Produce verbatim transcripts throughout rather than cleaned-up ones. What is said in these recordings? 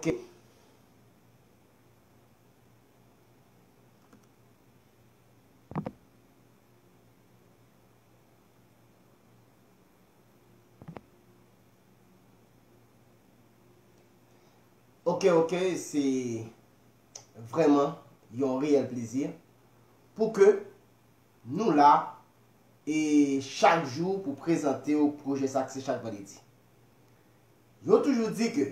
Ok. Ok, ok, se vrèman yon reyèl plezi pou ke nou la e chak jou pou prezante w pwojè sa k se chak vandredi. Yo toujou di ke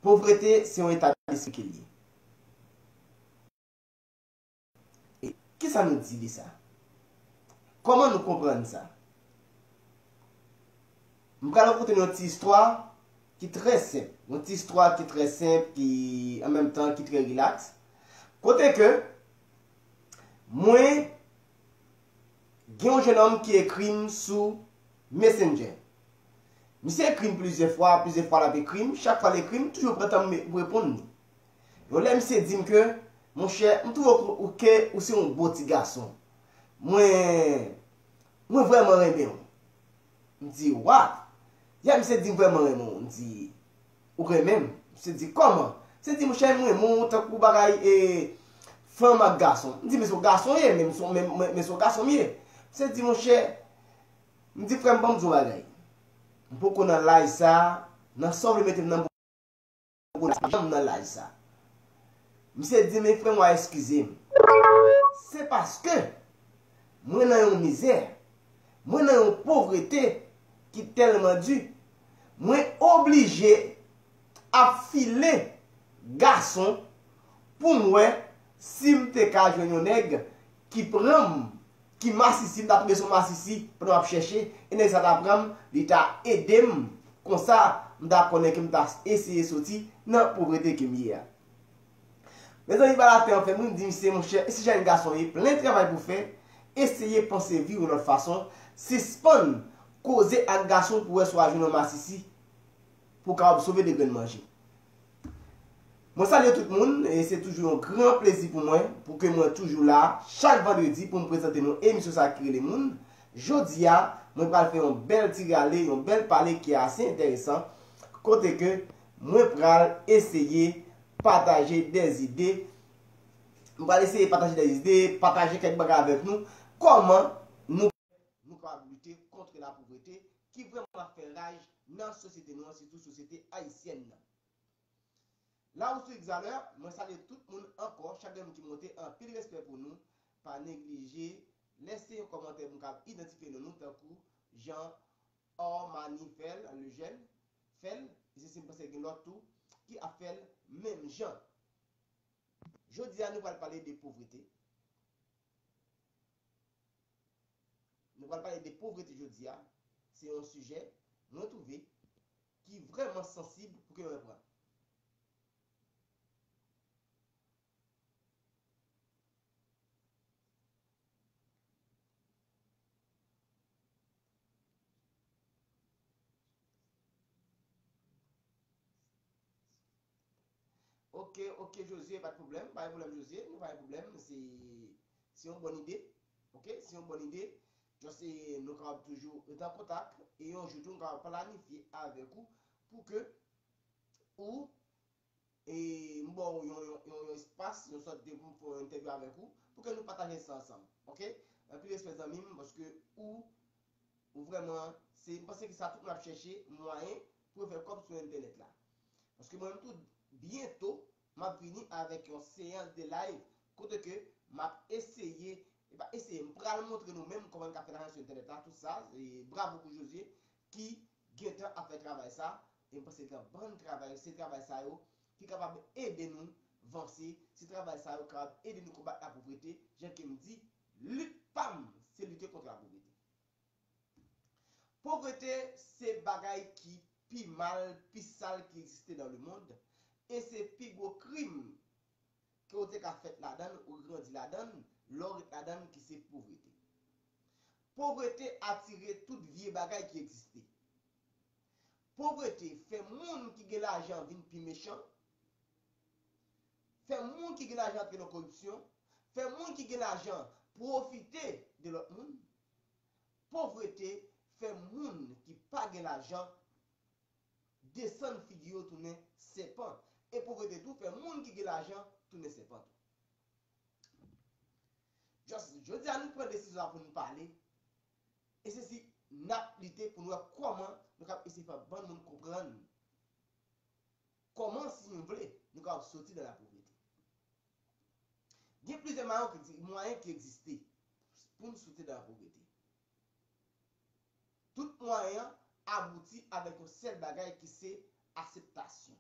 povrete se yon eta despri ke l ye. E kisa nou di de sa? Kòman nou konprann sa? M pral rakonte nou yon ti istwa ki trè senp. Yon ti istwa ki trè senp, ki an menm tan ki trè rilaks. Kote ke mwen gen yon jennonm ki ekri m sou Messenger. Misye ekri m plizyè fwa, plizyè fwa l ap ekri m, chak fwa l ekri m, m toujou pran tan m pou reponn li. Yon lè misye di m ke, monchè, m twouve ou ke ou se yon bon ti gason. Mwen, mwen vrèman renmen w. M di, what? Ya misye di m vrèman renmen w. M di, ou renmen m? Misye di, kòman? Misye di, monchè, m renmen w tankou bagay e fanm ak gason. M di, men se yon gason ye, men se yon gason m ye. Misye di, monchè, m di, frè m, ban m di w bagay. M poko nan laj sa, nan sa w vle mete m nan, m poko janm nan laj sa. Misye di, men frè m, w a eskize m. Se paske mwen nan yon mizè, mwen nan yon povrete ki tèlman di, mwen oblije ap file gason pou m wè si m te ka jwenn yon nèg ki pran m, ki masisi, m ta tonbe sou masisi pandan m ap chèche, e nèg sa ta pran m, li ta ede m. Konsa, m ta konnen ke m ta eseye soti nan povrete ke m ye a. Mezanmi, ba latè an fè moun di misye, monchè, e si jan yon gason ye, plen travay pou fè, eseye panse vi yon lòt fason, sispann koze ak gason pou wè si w a jwenn yon masisi pou w kapab sove de grenn manje. Mwen salye tout moun, e se toujou yon gran plezi pou mwen, pou ke mwen toujou la, chak vandredi, pou m prezante nou emisyon sa ki rele Moun. Jodi a, mwen pral fè yon bèl ti rale, yon bèl pale ki ase enteresan, kote ke mwen pral eseye pataje de zide, mwen pral eseye pataje de zide, pataje kèk bagay avèk nou, kòman nou, nou kapab lite kont lapovrete ki vrèman ap fè raj nan sosyete nou an, sitou sosyete ayisyèn nan. La ou sou Xaler, mwen salye tout moun ankò, chak grenn moun ki monte, anpil respè pou nou, pa neglije lèse yon kòmantè pou m kapab idantifye non nou, tankou jan Ormani fè l, Lejeune fè l, e se si m panse gen lòt tou ki ap fè l menm jan. Jodi a, nou pral pale de povrete. Nou pral pale de povrete jodi a. Se yon sijè, mwen twouve, ki vrèman sansib pou ke mwen pran. Ok, ok, Josué, pa de pwoblèm, pa de pwoblèm, Josué, nou pa de pwoblèm, se, se yon bòn ide, ok, se yon bòn ide, just, eh, nou kapab toujou rete an kontak, e yon jou tou, nou kapab planifye avèk ou, pou ke ou, e m ba w yon, yon, yon, yon espas, yon sòt de pou m fè yon entèvyou avèk ou, pou ke nou pataje sa ansanm, ok? Anpil respè zanmi m, paske ou, ou vrèman, se, m panse ke sa tout moun ap chèche mwayen pou yo fè kòb sou entènèt la. Paske mwen menm tou, byento, m ap vini avèk yon seyans de live, kote ke m ap eseye, e pa eseye, m pral montre nou menm kòman n ka fè lajan sou entènèt la, tout sa, e bravo pou Josué, ki gentan ap fè travay sa, e m panse gen bann travay, se travay sa yo ki kapab ede nou vanse, se travay sa yo kapab ede nou konbat lapovrete, jan ke m di, lit pa m, se lite kont lapovrete. Povrete se bagay ki pi mal, pi sal ki egziste dans le monde, e se pi gwo krim ke w te ka fèt ladan l, ou grandi ladan l, lè w ret ladan l, ki se povrete. Povrete atire tout vye bagay ki egziste. Povrete fè moun ki gen lajan vin pi mechan, fè moun ki gen lajan antre nan koripsyon, fè moun ki gen lajan pwofite de lòt moun. Povrete fè moun ki pa gen lajan desann figi yo tounen sèpan. E povrete tou fè moun ki gen lajan tounen sèpan tou. Just, jodi a nou pran desizyon pou nou pale. E se si n ap lite pou nou wè kòman nou kab eseye fè bann moun konprann kòman, si nou vle, nou kab soti nan lapovrete. Gen plizyè mwayen ki, mwayen ki egziste pou nou soti nan lapovrete. Tout mwayen an abouti avèk yon sèl bagay ki se akseptasyon.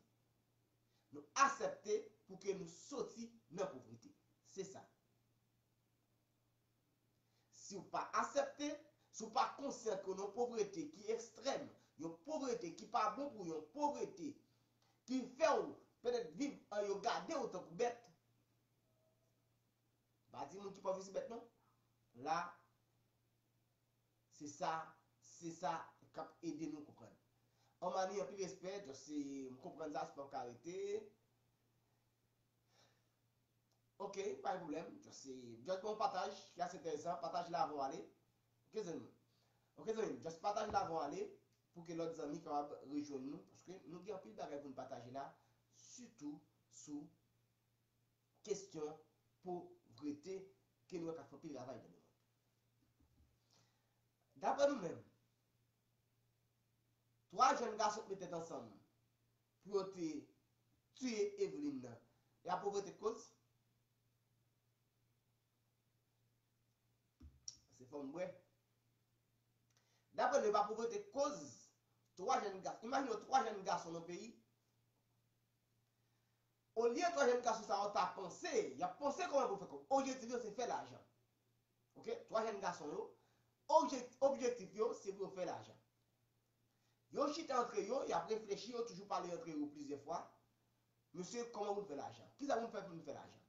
Nou aksepte pou ke nou soti nan povrete. Se sa. Si w pa aksepte, si w pa konsyan ke w nan yon povrete ki ekstrèm, yon povrete ki pa bon pou w, yon povrete ki fè w petèt viv an yo gade w tankou bèt, pa di moun ki pòv yo se bèt non. La, se sa, se sa k ap ede nou konprann. Omani, anpil respè, just se, m konprann sa, se pa w ka rete. Ok, pa gen pwoblèm. Just se, just bon pataj, ki ase enteresan, pataj la avè w ale. Ok, zanmi. Ok, zanmi, just pataj la avè w ale, pou ke lòt zanmi kapab rejwenn nou, paske nou gen anpil bagay pou nou pataje la, sitou sou kesyon povrete ke nou wè k ap fè anpil ravaj nan lemonn. Daprè nou menm, twa jèn gason k met tèt ansanm pou yo te tiye Eveline nan, e a povrete k koz? Se fò m bwè. Daprè nou, e pa povrete k koz twa jèn gason. Imajine w twa jèn gason nan peyi. Olye twa jèn gason sa yo ta panse, y ap panse kòman pou fè kòb. Objektif yo se fè lajan. Ok? Twa jèn gason yo, objek-, objektif yo se pou yo fè lajan. Yo chita antre yo, y ap reflechi, yo toujou pale antre yo plizyè fwa. Mesye, kòman pou n fè lajan? Kisa pou n fè pou n fè lajan?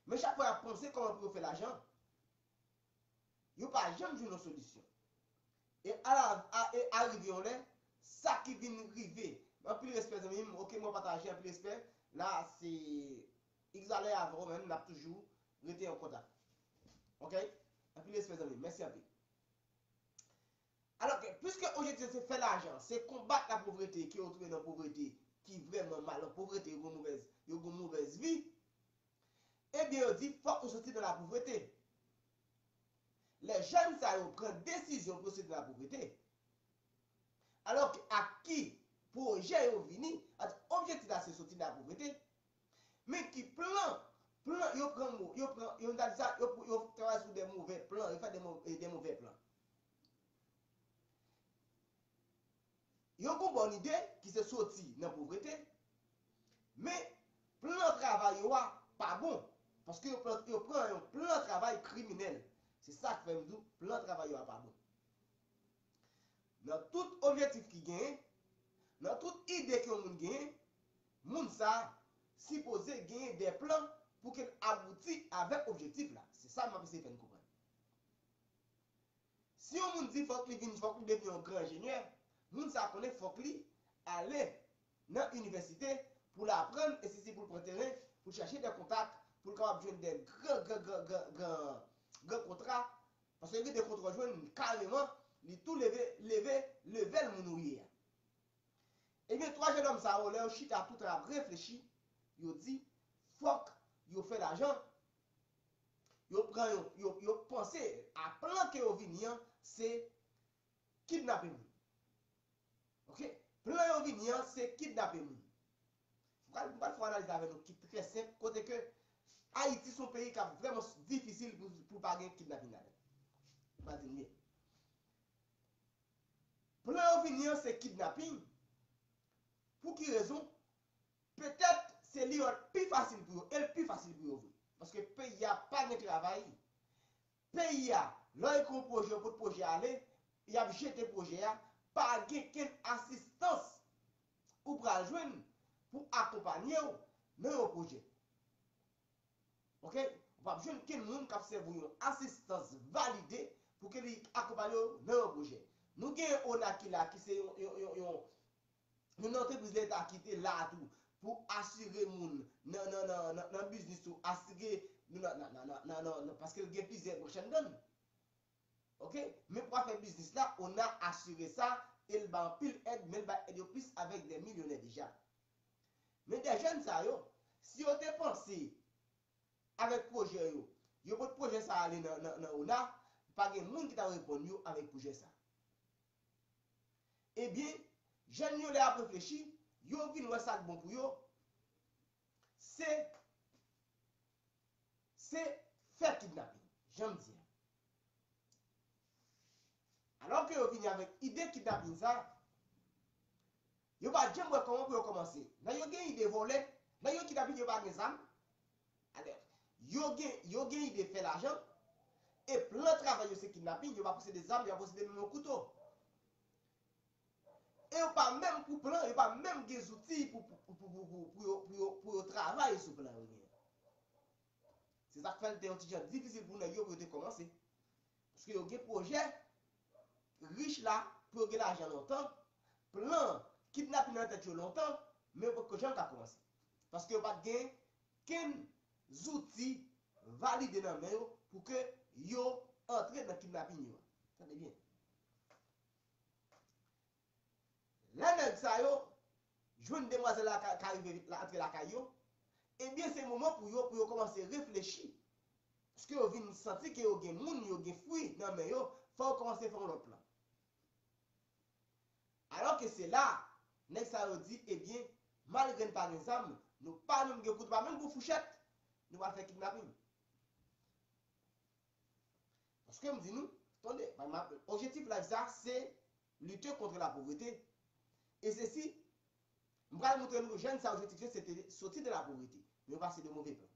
Men chak fwa y ap panse kòman pou yo fè lajan, yo pa janm jwenn yon solisyon. E a la, a, e arive yon lè, sa ki vin rive. Anpil respè, zanmi m. Ok, mwen pataje, anpil respè. La, se egzalè avè w menm, n ap toujou rete an kontak. Ok? Anpil respè, zanmi m. Mèsi anpil. Alò ke, piske objektif se fè lajan, se konbat lapovrete, ke yo twouve nan povrete, ki vrèman mal, nan povrete, yo gen movèz, yo gen movèz vi, ebyen, yo di, fòk nou soti nan lapovrete. Lè jèn sa yo pran desizyon pou yo soti nan lapovrete, alò ke ak ki pwojè yo vini, ak objektif la se soti nan lapovrete, men ki plan, plan yo pran, mo-, yo pran, yo, yo travay sou de movè plan, yo fè de mo-, de movè plan. Yo gen yon bòn ide ki se soti nan povrete, men plan travay yo a pa bon, paske yo pran, yo pran yon plan travay kriminèl. Se sa k fè m di w plan travay yo a pa bon. Nan tout objektif ki genyen, nan tout ide ke yon moun genyen, moun sa a sipoze genyen de plan pou ke l abouti avèk objektif la. Se sa m ap eseye fè n konprann. Si yon moun di fòk li vin, fòk li devni yon gran enjenyè, moun sa a konnen fòk li ale nan inivèsite pou l aprann, e si se pou l pran teren, pou l chache de kontak, pou l kapab jwenn de gran, gran, gran, gran, gran, gran kontra, paske gen de kontra w jwenn kareman, li tou leve, leve, leve level moun ou ye a. Ebyen, twa jennonm sa yo, lè yo chita toutan y ap reflechi, yo di, fòk yo fè lajan. Yo pran, yo, yo, yo panse a plan ke yo vini an, se kidnape moun. Ok? Plan yo vini an, se kidnape moun. M pral, m pral fè yon analiz avè nou ki trè senp, kote ke Ayiti se yon peyi k ap vrèman difisil pou, pou pa gen kidnaping ladan. M pral di n byen. Plan yo vini an, se kidnaping. Pou ki rezon? Petèt se li yo pi fasil pou yo, e l pi fasil pou yo vre. Paske peyi a pa gen travay. Peyi a, lè yo gen yon pwojè, yo pot pwojè a ale, y ap jete pwojè a, pa gen kenn asistans ou pral jwenn pou akonpanye w nan yon pwojè. Ok? Ou p ap jwenn kenn moun k ap sèvi w yon asistans valide pou ke li akonpanye w nan yon pwojè. Nou gen ONA ki la, ki se yon, yon, yon, yon, yon antrepriz leta ki te la tou pou asire moun nan, nan, nan, nan, nan biznis ou, asire nou nan, nan, paske l gen plizyè branch anndan l. Ok? Men pou afè biznis la, ONA asire sa e l bay anpil èd, men l bay èd yo plis avèk de milyonè deja. Men de jèn sa yo, si yo te panse avèk pwojè yo, yo pot pwojè sa ale nan, nan, nan ona, pa gen moun ki ta reponn yo avèk pwojè sa. Ebyen, jèn yo lè y ap reflechi, yo vin wè sa k bon pou yo, se, se fè kidnaping, jan m di a. Alò ke yo vini avèk ide kidnaping sa, yo pa janm wè kòman pou yo kòmanse. Nan yo gen ide vòlè, nan yo kidnaping yo pa gen zam. Alè, yo gen, yo gen ide fè lajan, e plan travay yo se kidnaping, yo pa posede zam, yo pa posede menm yon kouto. E yo pa menm pou plan, yo pa menm gen zouti pou, pou, pou, pou, pou, pou yo, pou yo, pou yo travay sou plan yo genyen. Se sa k fè l te yon ti jan difisil pou nèg yo pou yo te kòmanse. Paske yo gen pwojè rich la pou yo gen lajan lontan, plan kidnaping nan tèt yo lontan, men yo potko janm ka kòmanse. Paske yo pa t gen kenn zouti valide nan men yo pou ke yo antre nan kidnaping yo a. Tande byen. Lè nèg sa yo jwenn demwazèl la ka, ka rive la, antre lakay yo, ebyen, se moman pou yo, pou yo kòmanse reflechi. Paske yo vin santi ke yo gen moun, yo gen fwi nan men yo, fò yo kòmanse fè yon lòt plan. Alò ke se la, nèg sa yo di, ebyen, malgre n pa gen zam, nou pa menm gen kouto, pa menm gen fouchèt, nou pral fè kidnaping. Paske m di nou, tande, objektif live sa, se lite kont la povrete. E se si, m pral montre nou jèn sa, objektif yo, se te soti de la povrete. Men yo pase de move plan.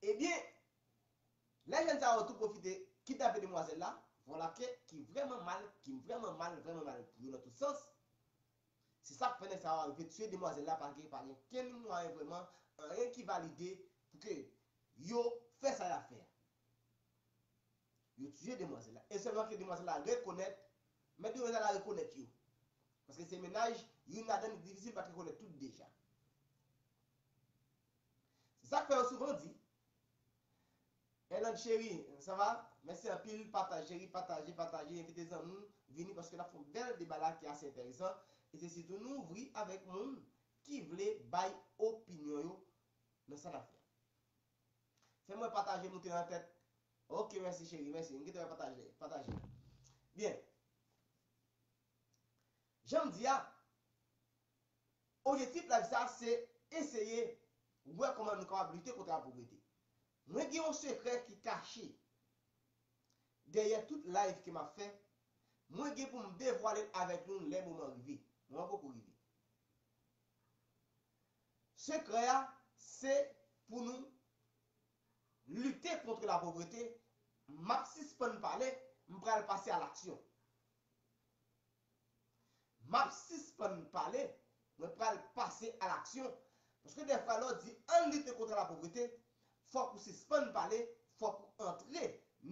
Ebyen, lè jèn sa yo tou pwofite kidnape demwazèl la, vwala ke ki vrèman mal, ki vrèman mal, vrèman mal pou yo nan tout sans. Se sa k fè nèg sa yo arive tiye demwazèl la, pa gen, pa gen kenn mwayen vrèman, anyen ki valide pou ke yo fè sa y ap fè a. Yo tiye demwazèl la. E sèlman ke demwazèl la rekonèt, mèt demwazèl la rekonèt yo. Paske se mennaj, youn ladan li difisil pa t rekonèt tout deja. Se sa k fè yo souvan di, Erlande cheri, ça va? Mèsi anpil, pataje, pataje, pataje, envite zanmi w vini paske n ap fè yon bèl deba la ki ase enteresan. E se sitou nou ouvri avèk moun ki vle bay opinyon yo nan sa n ap fè a. Fè mwen pataje moute nan tèt. Ok, mèsi cheri, mèsi. M gentan wè pataje, pataje. Byen. Jan m di a, objektif live sa se eseye wè kòman nou kapab lite kont la povrete. Mwen gen yon sekrè ki kache dèyè tout live ke m ap fè. Mwen gen pou m devwale l avèk nou lè moman rive. Moman poko rive. Sekrè a, se pou nou lite kont la povrete. M ap sispann pale, m pral pase a laksyon. M ap sispann pale, mwen pral pase a laksyon. Paske dèfwa lè w di ann lite kont la povrete, fòk ou sispann pale, fòk ou antre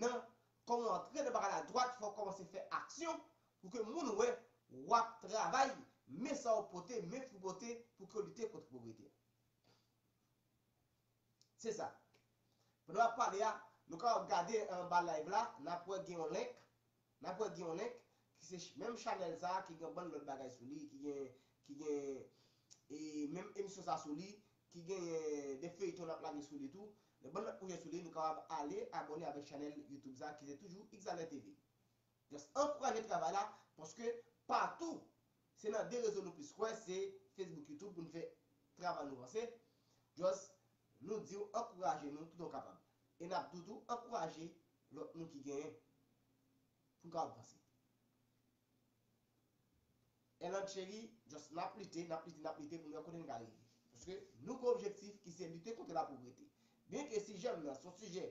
nan, kòman w antre nan bagay la dwat, fòk ou kòmanse fè aksyon pou ke moun wè w ap travay, men sa w pote, men fwi w pote pou ke w lite kont povrete. Se sa. Pandan w ap pale a, nou kapab gade anba live la, n ap wè gen yon link, n ap wè gen yon link ki se ch- menm chanèl sa a ki gen bann lòt bagay sou li, ki gen, ki gen e, menm emisyon sa sou li, ki genyen de feyton n ap lage sou li tou. Gen bann lòt pwojè sou li, nou kapab ale abòne avèk chanèl YouTube sa ki se toujou X L R T V. Just ankouraje travay la, paske patou, se nan de rezo nou plis kwè, se Facebook, YouTube pou n fè travay nou vanse. Just nou di w ankouraje nou tout an kapab. E n ap tou tou ankouraje lòt moun ki genyen pou n kapab vanse. Erlande cheri, just n ap lite, n ap lite, n ap lite pou n wè kote n ka rive. Paske nou gen objektif ki se lite kont la povrete. Byenke sijè m nan se yon sijè,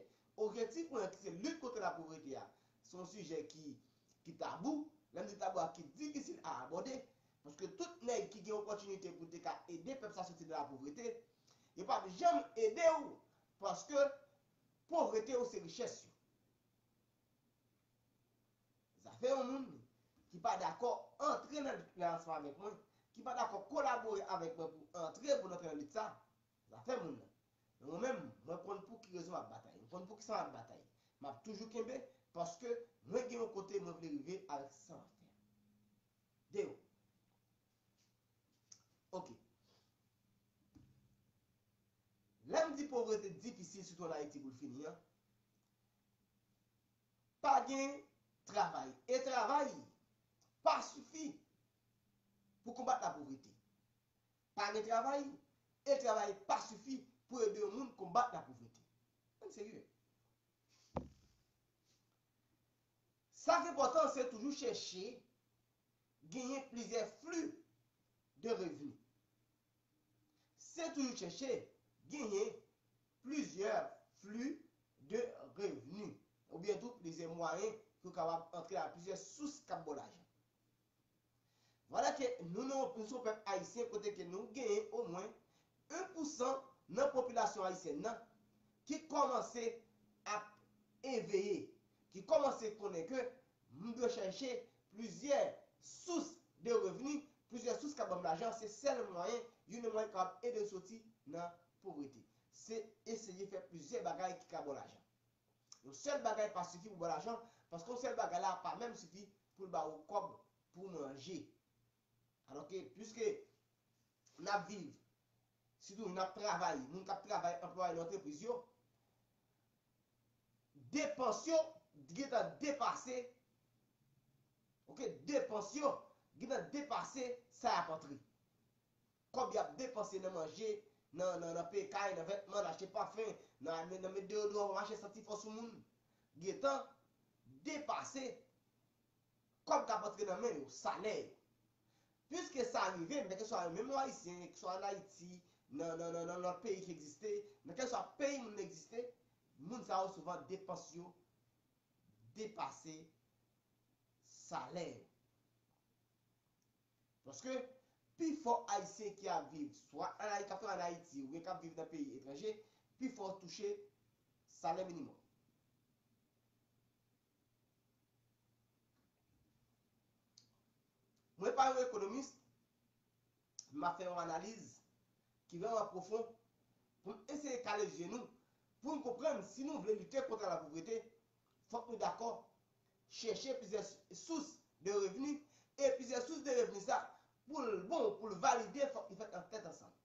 objektif mwen ki se lit kont la povrete a, se yon sijè ki, ki tabou, lè m di tabou a ki difisil a abòde, paske tout nèg ki gen opòtinite pou te ka ede pèp sa soti nan la povrete, yo p ap janm ede w, paske povrete yo se richès yo. Zafè yon moun ki pa dakò antre nan lit la ansanm avèk mwen, ki pa dakò kolabore avèk mwen pou antre, pou n antre nan lit sa, zafè moun nan. Men mwen menm, mwen konn pou ki rezon m ap batay. Mwen konn pou ki sa m ap batay. M ap toujou kenbe, Paske mwen gen yon kote mwen vle rive avèk sa m ap fè. De yo. Ok. Lè m di povrete difisil, sitou ann Ayiti pou l fini an, pa gen travay. E travay pa sifi pou konbat lapovrete. Pa gen travay, e travay pa sifi pou ede yon moun konbat lapovrete. Ann serye. Sa k enpòtan, se toujou chèche genyen plizyè fli de revni. Se toujou chèche genyen plizyè fli de revni, oubyen tou plizyè mwayen pou w kapab antre a plizyè sous k ap ba w lajan. Vwala ke nou, nou, nou se yon pèp ayisyen kote ke nou genyen omwen en pousan nan popilasyon ayisyèn nan ki kòmanse ap eveye, ki kòmanse konnen ke m dwe chèche plizyè sous de revni, plizyè sous k ap ban m lajan, se sèl mwayen, youn nan mwayen k ap ede m soti nan povrete. Se eseye fè plizyè bagay ki ka ba w lajan. Yon sèl bagay pa sifi pou ba w lajan, paske yon sèl bagay la pa menm sifi pou l ba w kòb pou manje. Alòske, piske n ap viv, sitou n ap travay, moun k ap travay, anplwaye nan antrepriz yo, depans yo gentan depase, ok, depans yo gentan depase sa y ap antre. Kòb y ap depanse nan manje, nan, nan, nan peye kay, nan vètman, nan achte pafen, nan, nan, nan met deyodoran pou mache santi fò sou moun, gentan depase kòb k ap antre nan men yo, salè yo. Piske sa rive, men keswa menm yon Ayisyen, keswa ann Ayiti, nan, nan, nan, nan lòt peyi ki egziste, nan keswa peyi moun nan egziste, moun sa yo souvan depans yo depase salè yo. Paske pifò Ayisyen ki ap viv swa ann Ay-, k ap travay ann Ayiti oubyen k ap viv nan peyi etranje, pifò touche salè minimòm. Mwen pa yon ekonomis, m ap fè yon analiz ki vrèman pwofon pou n eseye kale zye nou, pou n konprann si nou vle lite kont lapovrete, fòk nou dakò chèche plizyè sous de revni, e plizyè sous de revni sa, pou l bon, pou l valide, fòk li fèt nan tèt ansanm.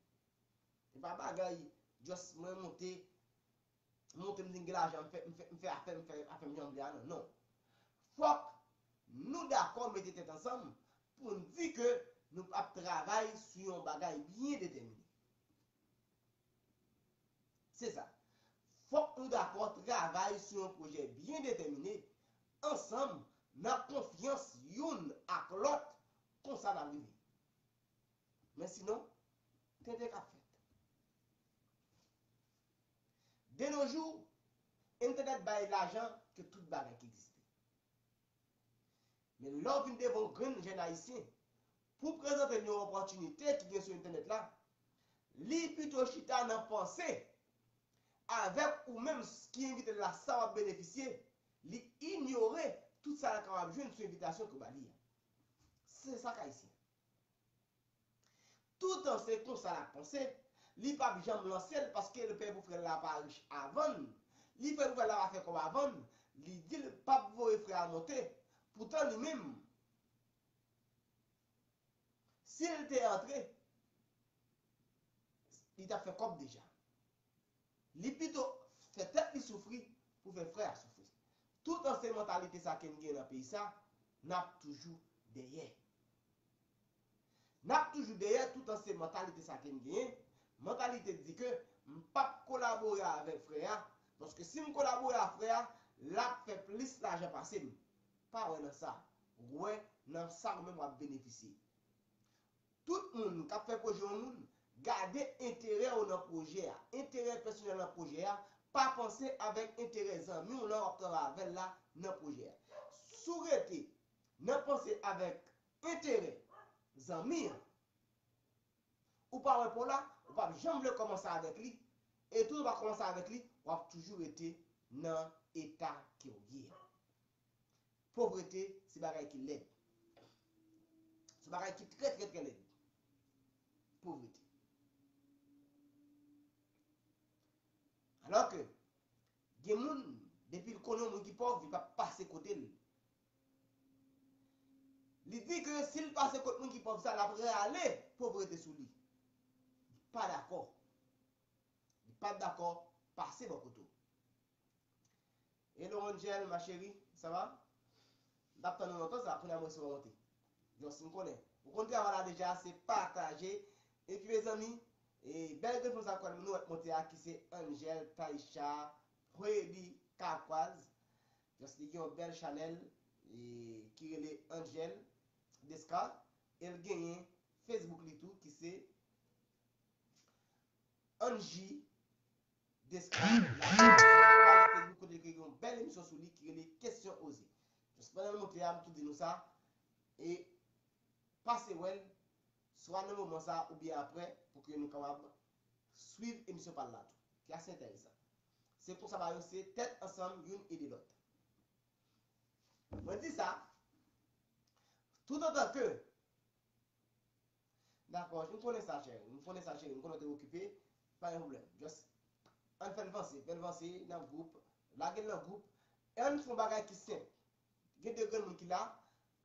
E pa bagay just mwen monte, monte m di m gen lajan, m fè, m fè, m fè afè, m fè afè m jan m vle a, non, non. Fòk nou dakò mete tèt ansanm pou n di ke nou ap travay sou yon bagay byen detèmine. Se sa. Fòk nou dakò travay sou yon pwojè byen detèmine, ansanm, nan konfyans youn ak lòt, konsa n ap rive. Men sinon, tenten k ap fèt. De nos jours, entènèt bay lajan ke tout bagay ki egziste. Men lè w vin devan yon grenn jèn ayisyen, pou w prezante l yon opòtinite ki gen sou entènèt la, li pito chita nan panse avèk ou menm ki envite l la sa w ap benefisye, li inyore tout sa l kapab jwenn sou envitasyon ke w ba li a. Se sa k ayisyen. Toutan se konsa l ap panse, li p ap janm lanse l paske l pè pou frè l la pa rich avan l. Li pè pou frè l la pa fè kòb avan l. Li di l p ap voye frè a monte. Poutan li menm, si l te antre, li t ap fè kòb deja. Li pito fè tèt li soufri pou fè frè a soufri. Toutan se mantalite sa ke n gen nan peyi sa, n ap toujou dèyè. N ap toujou dèyè toutan se mantalite sa ke n genyen. Mantalite di ke m p ap kolabore avèk frè a, paske si m kolabore ak frè a, l ap fè plis lajan pase m. Pa wè nan sa. Wè nan sa ou menm w ap benefisye. Tout moun k ap fè pwojè yon moun, gade enterè w nan pwojè a, enterè pèsonèl nan pwojè a, pa panse avèk enterè zanmi w lan w ap travay avè l la nan pwojè a. Si w rete nan panse avèk enterè zanmi an, ou pa wè pa w la, ou p ap janm vle kòmanse avèk li, e tout ou pa kòmanse avèk li, w ap toujou rete nan eta ke w ye a. Povrete se bagay ki lèd. Se bagay ki trè, trè, trè lèd. Povrete. Alò ke gen moun Depi l konnen yon moun ki pòv, li p ap pase kote l. Li di ke si l pase kot moun ki pòv sa, l ap rale povrete sou li. Li pa dakò. Li pa dakò pase bò kote w. Hello Angel, ma chérie, ça va? M t ap tann ou lontan sa, kounye a m wè se w monte. Just m konnen. Ou konn travay la deja, se pataje. Epi mezanmi, e bèl grenn fanm sa kwè nou wè monte a ki se Angel Taisha Prebi Caquoise. Just li gen yon bèl chanèl e, ki rele Angel Desca. E l genyen Facebook li tou ki se Angie Desca. L ap gen yon paj Facebook kote l gen yon bèl emisyon sou li ki rele Kesyon Oze. Just pandan l monte a, m tou di nou sa. E pase wè l, swa nan moman sa oubyen aprè, pou ke nou kapab swiv emisyon pa l la tou, ki ase enteresan. Se konsa bagay yo se tèt ansanm youn ede lòt. Mwen di sa, tout antan ke Dakò, m konnen sa, cheri. M konnen sa, cheri. M konnen w te okipe. Pa gen pwoblèm. Just, ann fè l vanse. Fè l vanse nan gwoup. Lage l nan gwoup. E ann fè yon bagay ki senp. Gen de grenn moun ki la.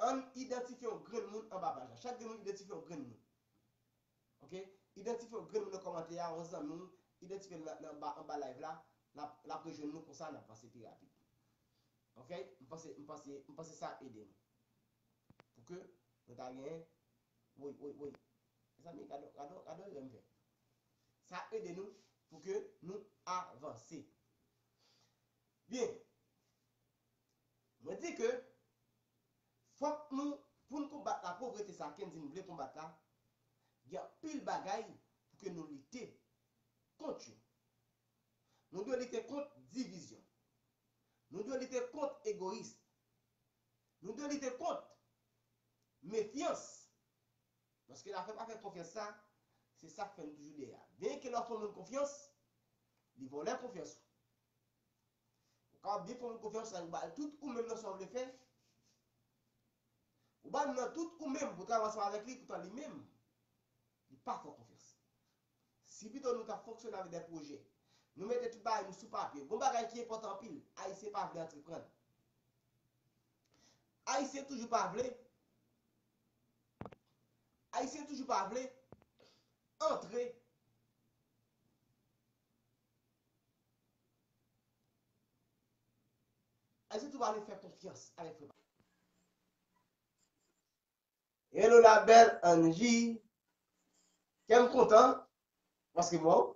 Ann idantifye yon grenn moun anba paj la. Chak grenn moun idantifye yon grenn moun. Oke? Idantifye yon grenn moun nan kòmantè a, yon zanmi w. Idantifye l nan, nan anba, anba live la. L ap, l ap rejwenn nou konsa, n ap vanse pi rapid. Oke? M panse, m panse, m panse sa ede nou. Pou ke nou ta gen, woy, woy, woy. Mezanmi, gade, gade, gade erè m fè. Sa ede nou pou ke nou avanse. Byen. Mwen di ke fòk nou, pou n konbat lapovrete sa ke n di n vle konbat la, gen anpil bagay pou ke nou lite kont yo. Nou dwe lite kont divizyon. Nou dwe lite kont egoyis. Nou dwe lite kont mefyans. Paske lafè pa fè konfyans sa, se sa k fè nou toujou dèyè a. Byenke lè w fè yon moun konfyans, li vòlè konfyans ou. Ou kapab byen fè yon moun konfyans, ou ba l tout ou menm nan sa w vle fè. Ou ba l nan tout ou menm pou w travay ansanm avèk li, poutan li menm, li pa fè w konfyans. Si pito nou ta fonksyone avèk de pwojè, nou mete tout bagay nou sou papye, gon bagay ki enpòtan anpil, Ayisyen pa vle antreprann. Ayisyen toujou pa vle. Ayisyen toujou pa vle antre. Ayisyen toujou pa vle fè konfyans avèk frè pa. Hello la belle Angie. Kè m kontan. Paske bon.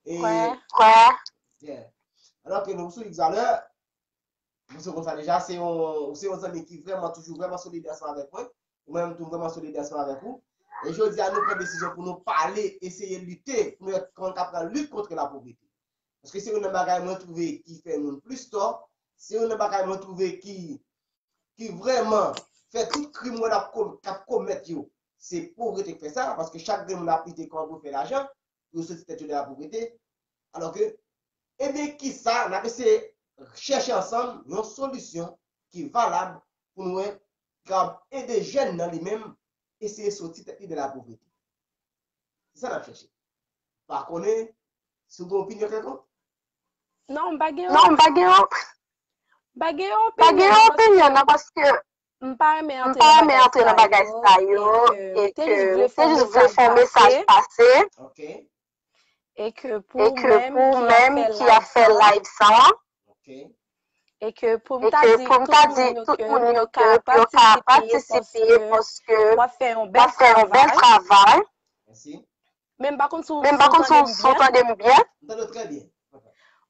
E, Kwè. Kwè. Yeah. Alò ke nou sou egzalè, nou se konsa deja, se yon, se yon zanmi ki vrèman toujou vrèman solidè ansanm avèk mwen. Ou menm tou vrèman solidè ansanm avèk ou. E jodi a nou pran desizyon pou nou pale, eseye lite, pou nou wè kòman n ka pran lit kont lapovrete. Paske se youn nan bagay mwen twouve ki fè moun plis tò, se youn nan bagay mwen twouve ki, ki vrèman fè tout krim mwen ap kom-, k ap komèt yo. Se povrete k fè sa, paske chak grenn moun ap lite kòman pou fè lajan, pou yo soti tèt yo de lapovrete. Alò ke, ebyen, kisa, n ap eseye chèche ansanm yon solisyon ki valab pou nou wè, kapab ede jèn nan li menm eseye soti tèt li de lapovrete. Se sa n ap chèche. Pa konnen si w gen opinyon kèlkonk? Non, m pa gen Non, m pa gen yon, m pa gen yon opinyon, non, paske m pa renmen antre nan bagay sa yo, e ke m te jis vle fè yon mesaj pase. Ok. E ke pou ou menm ki ap fè live sa, e ke pou m ta di tout moun yo ke pou yo ka patisipe, paske w ap fè yon bèl travay. Men m pa konn si w tande m byen.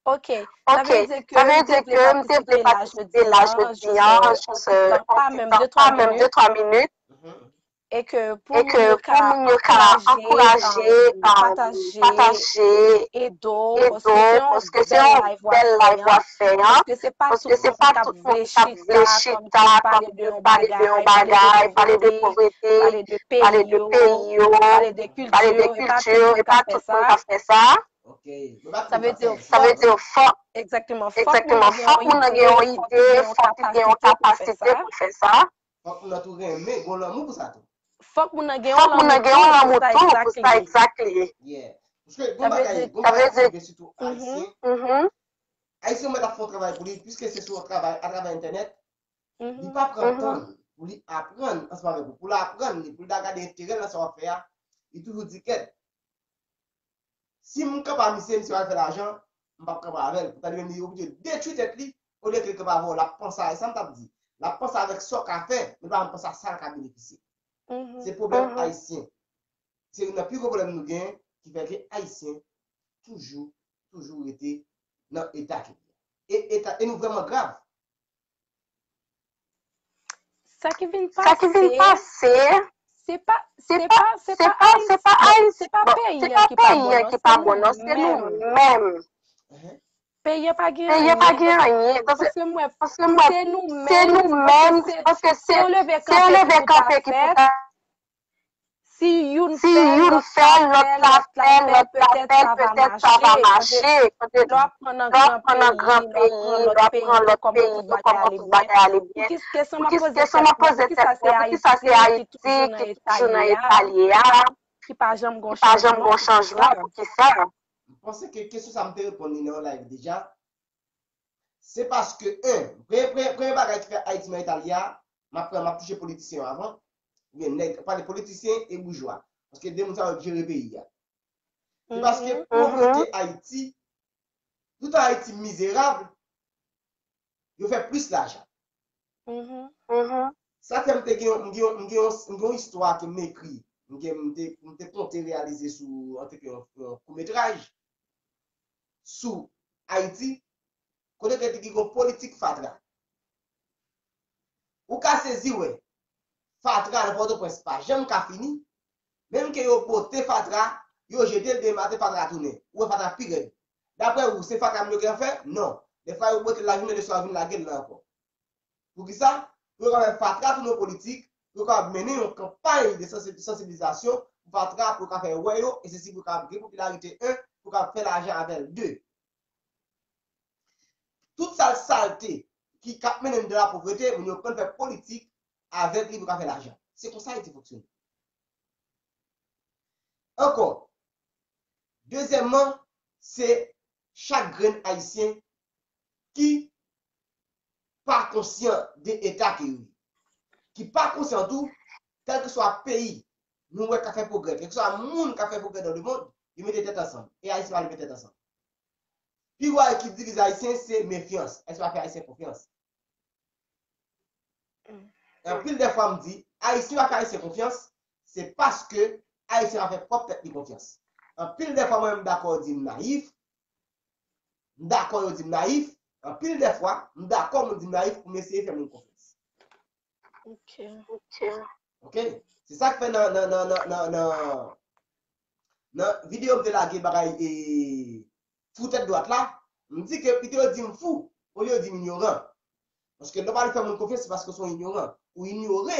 Ok. Sa vle di ke m te vle patisipe la jodi a, jis yon ti tan, pa menm de twa minit. E ke pou moun yo ka ankouraje, pataje, ede w, paske se yon bèl live w ap fè an. Paske se pa tout moun k ap vle chita, kòm yo pale de yon bagay, pale de povrete, pale de peyi yo, pale de kilti yo, e pa tout moun k ap fè sa. Sa vle di fòk, egzakteman, fòk moun nan gen yon ide, fòk li gen yon kapasite pou l fè sa. Fòk moun nan tou renmen, gon lanmou pou sa tou. Fòk moun nan gen yon lanmou tou pou sa, exactly. Yeah. Paske gon bagay, gon bagay ki rive sitou Ayisyen. Ayisyen yo mèt ap fè yon travay pou li, piske se sou yon travay atravè entènèt, li pa pran tan pou li aprann ansanm avèk ou. Pou l aprann li, pou l ta gade enterè l nan sa w ap fè a, li toujou di kèt. Si m kanpe a misye, misye pral fè lajan, m p ap kanpe avè l. Poutadi menm li oblije detwi tèt li, olye ke l kanpe avè w, l ap panse a, e sa m t ap di, l ap panse avèk sa w ka fè, men l pa janm panse a sa l ka benefisye. Se pwoblèm ayisyen. Se youn nan pi gwo pwoblèm nou genyen ki fè ke ayisyen toujou, toujou rete nan eta ke li ye. E, eta, e nou vrèman grav. Sa ki vin pase, se pa, se pa, se pa Ayiti, se pa peyi an ki pa bon, non, se nou menm. Peyi an pa gen anyen. Paske mwen, se nou menm, paske se yon leve kanpe ki pou ta fèt. Si youn fè, lòt la fè, lòt la fè, petèt sa va mache. Lè w ap pran nan gran peyi, lè w ap pran lòt peyi yo, kòman tout bagay ale byen. Kesyon m ap poze tèt mwen, poukisa se Ayiti ki toujou nan eta l ye a, ki pa janm gen yon chanjman, poukisa? M panse ke kesyon sa a m te reponn li nan yon live deja. Se paske, en, premye, premye, premye bagay ki fè Ayiti nan eta l ye a, m ap pran, m ap touche politisyen yo avan, oubyen nèg, pale politisyen e boujwa. Paske de moun sa yo k jere peyi a. Se paske pou yo monte Ayiti, toutan Ayiti mizerab, yo fè plis lajan. Sa fè m te gen yon, m gen yon, m gen yon, m gen yon istwa ke m ekri, m gen, m te, m te konte reyalize sou, antanke yon, yon koutmetraj sou Ayiti, kote ke te gen yon politik fatra. Ou ka sezi wè, fatra nan Pòtoprens pa janm ka fini, menm ke yo pote fatra, yo jete l demen maten, fatra tounen. Ou wè fatra pi rèd. Daprè ou, se fatra moun yo gentan fè? Non. Dèfwa yo pote l lajounen, leswa yo vin lage l la ankò. Poukisa? Pou yo ka fè fatra tounen yon politik, pou yo ka mennen yon kanpay de sansi-, sansibilizasyon pou fatra, pou yo ka fè wè yo, e se si pou yo ka gen popilarite, en, pou yo ka fè lajan avè l, de. Tout sal, salte ki, k ap mennen n dan lapovrete, moun yo konn fè politik avèk li pou yo ka fè lajan. Se konsa Ayiti fonksyone. Ankò, dezyèmman, se chak grenn Ayisyen ki pa konsyan de eta ke yo ye, ki pa konsyan tou, kèlkeswa peyi nou wè k ap fè pwogrè, kèlkeswa moun k ap fè pwogrè dans le monde, yo mete tèt ansanm. E Ayisyen pa leve tèt ansanm. Pi gwo bagay ki divize Ayisyen, se mefyans. Ayisyen pa fè Ayisyen konfyans. Anpil dèfwa m di, Ayisyen pa fè Ayisyen konfyans, se paske Ayisyen pa fè pwòp tèt li konfyans. Anpil dèfwa mwen menm m dakò yo di m nayif, m dakò yo di m nayif, anpil dèfwa m dakò moun di m nayif pou m eseye fè moun konfyans. Ok. Se sa k fè nan, nan, nan, nan, nan, nan, nan videyo m te lage bagay e fou tèt dwat la, m di ke pito yo di m fou, olye yo di m inyoran. Paske lè w pa vle fè moun konfyans, se paske w se yon inyoran. Ou inyore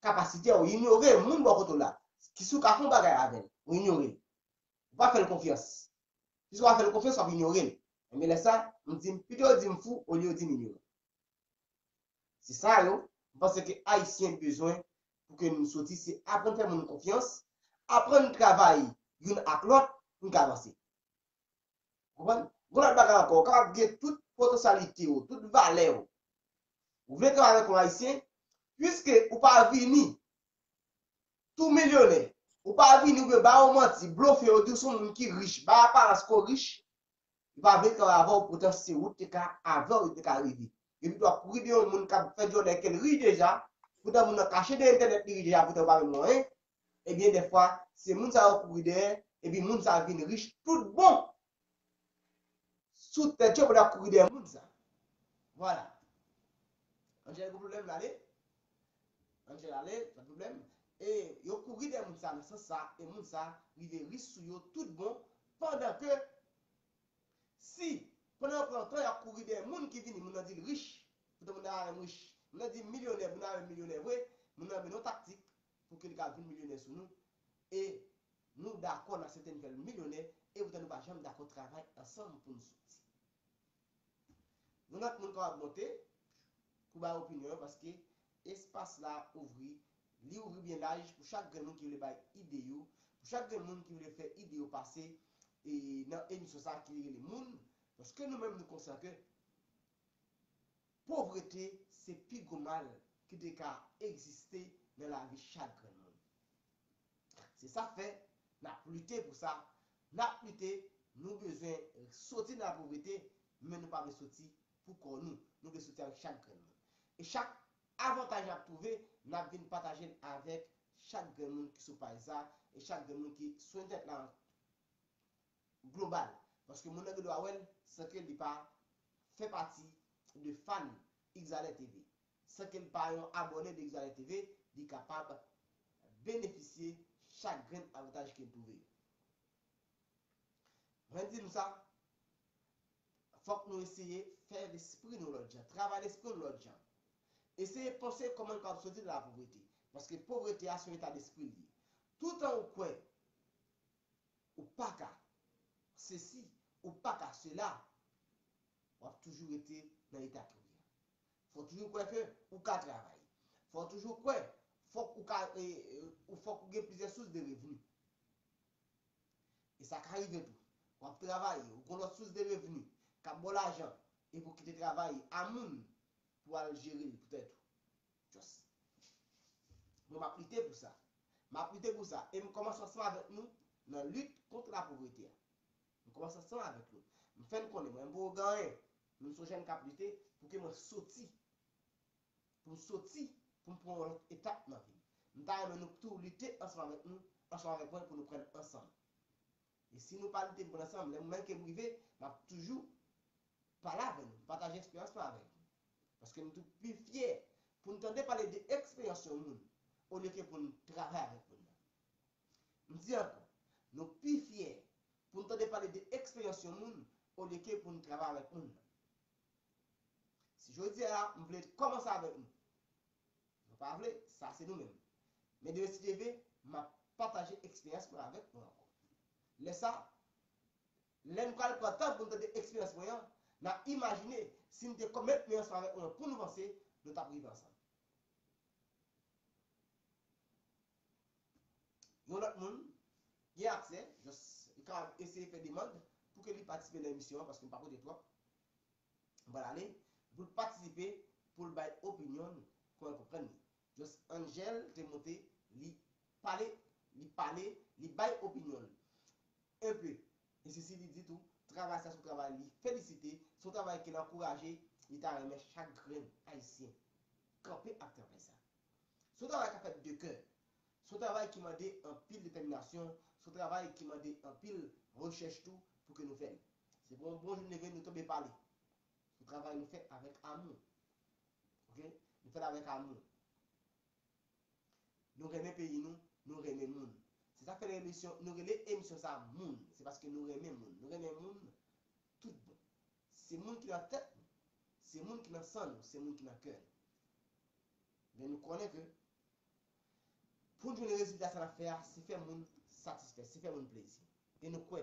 kapasite a, ou inyore moun bò kote w la. Ki si w ka fè yon bagay avè l, ou inyore l. Ou pa fè l konfyans. Piske w pa fè l konfyans, w ap inyore l. Ebyen lè sa, m di m, pito yo di m fou, olye yo di m inyoran. Se sa yo, m panse ke Ayisyen bezwen pou ke nou soti, se aprann fè moun konfyans, aprann travay youn ak lòt pou n ka vanse. Konprann? Gon lòt bagay ankò, ou kapab gen tout potansyalite w, tout valè w. Ou vle travay avèk yon Ayisyen, piske ou pa vini tou milyonè, ou pa vini oubyen ba yo manti, blofe yo, di w se yon moun ki rich, bay aparans ke w rich, yo pa vle travay avè w, poutan se ou te ka avè w, yo te ka rive. Yo pito ap kouri dèyè yon moun k ap fè djòlè ke l rich deja, poutan moun nan kache dèyè entènèt li rich deja, poutan yo pa menm gen anyen. Ebyen, dèfwa, se moun sa yo kouri dèyè, epi moun sa vin rich tout bon sou tèt yo pandan y ap kouri dèyè moun sa. Vwala. Angel gen pwoblèm, l ale. Angel ale, pa de pwoblèm. E yo kouri dèyè moun sa nan sans sa, e moun sa rive rich sou yo tout bon, pandan ke si, pandan yo pran tan, y ap kouri dèyè moun ki vini, moun nan di l rich, poutan moun nan pa menm rich. Moun nan di milyonè, moun nan pa menm milyonè vre, moun nan mennen yon taktik pou ke li ka vin milyonè sou nou. E nou dakò nan sèten fè l milyonè, e poutan nou pa janm dakò travay ansanm pou n soti. Yon lòt moun kapab monte pou bay opinyon yo, paske espas la ouvri, li ouvri byen laj pou chak grenn moun ki vle bay ide yo, pou chak grenn moun ki vle fè ide yo pase, e nan emisyon sa ki rele Moun Paske nou menm nou konsyan ke povrete se pi gwo mal ki te ka egziste nan lavi chak grenn moun. Se sa k fè n ap lite pou sa. N ap lite, nou bezwen soti nan lapovrete, men nou pa vle soti pou kò nou. Nou vle soti avèk chak grenn moun. E chak avantaj n ap twouve, n ap vin pataje l avèk chak grenn moun ki sou paj sa, e chak grenn moun ki sou entènèt la global. Paske moun nan gen dwa wè l san ke li pa fè pati de fan Exalè T V. San ke l pa yon abòne de Exalè T V, li kapab benefisye chak grenn avantaj ke l twouve yo. Mwen di nou sa, fòk nou eseye fè lespri nou lòt jan, travay lespri nou lòt jan. Eseye panse kòman nou kapab soti nan lapovrete. Paske povrete a se yon eta despri li ye. Toutan ou kwè ou pa ka sesi, ou pa ka sela, w ap toujou rete nan eta ke w ye a. Fò w toujou kwè ke ou ka travay. Fò w toujou kwè, fòk ou ka, e, e, ou fòk ou gen plizyè sous de revni. E sa ka rive tou. W ap travay, ou gen lòt sous de revni k ap ba w lajan, epi w kite travay a moun pou al jere l pou tèt ou. Just. Mwen, m ap lite pou sa. M ap lite pou sa. E m kòmanse ansanm avèk nou nan lit kont lapovrete a. M kòmanse ansanm avèk nou. M fè n konnen mwen, m poko gen anyen. Men m se yon jèn k ap lite pou ke mwen soti. Pou m soti, pou m pran yon lòt etap nan vi m. M ta renmen nou tou lite ansanm avèk nou, ansanm avèk mwen pou nou pran ansanm. E si nou pa lite pou n ansanm, lè moman ke m rive, m ap toujou pale avè nou, pataje eksperyans mwen avè nou. Paske m tou pi fyè pou n tande pale de eksperyans yon moun, olye ke pou n travay avèk moun nan. M di ankò, nou pi fyè pou n tande pale de eksperyans yon moun, olye ke pou n travay avèk moun nan. Si jodi a, m vle kòmanse avèk nou, nou pa vle, sa se nou menm. Men demen si Dye vle, m ap pataje eksperyans mwen avèk nou ankò. Lè sa, lè n pral pran tan pou n tande eksperyans mwen an, n a imajine si n te kòm met men ansanm avèk mwen pou nou vanse, nou t ap rive ansanm. Yon lòt moun gen aksè, just, li ka eseye fè demann pou ke li patisipe nan emisyon an, paske m pa pote twòp. M pral ale, pou l patisipe, pou l bay opinyon l, kòman l konprann li. Just Angel te monte, li pale, li pale, li bay opinyon l. Enpe, e sesi li di tou, travay sa se yon travay li felisite, se yon travay ke l ankouraje, li ta renmen chak grenn Ayisyen kanpe ak travay sa. Se yon travay k ap fèt de kè. Se yon travay ki mande anpil detèminasyon, se yon travay ki mande anpil rechèch tou pou ke nou fè l. Se pou yon bon jou n leve, nou tonbe pale. Se yon travay nou fè avèk amou. Oke? Nou fè l avèk amou. Nou renmen peyi nou, nou renmen moun. Se sa k fè emisyon, nou rele emisyon sa a Moun. Se paske nou renmen moun. Nou renmen moun tout bon. Se moun ki nan tèt nou. Se moun ki nan san nou. Se moun ki nan kè nou. Men nou konnen ke pou n jwenn rezilta sa n ap fè a, se fè moun satisfè, se fè moun plezi. E nou kwè.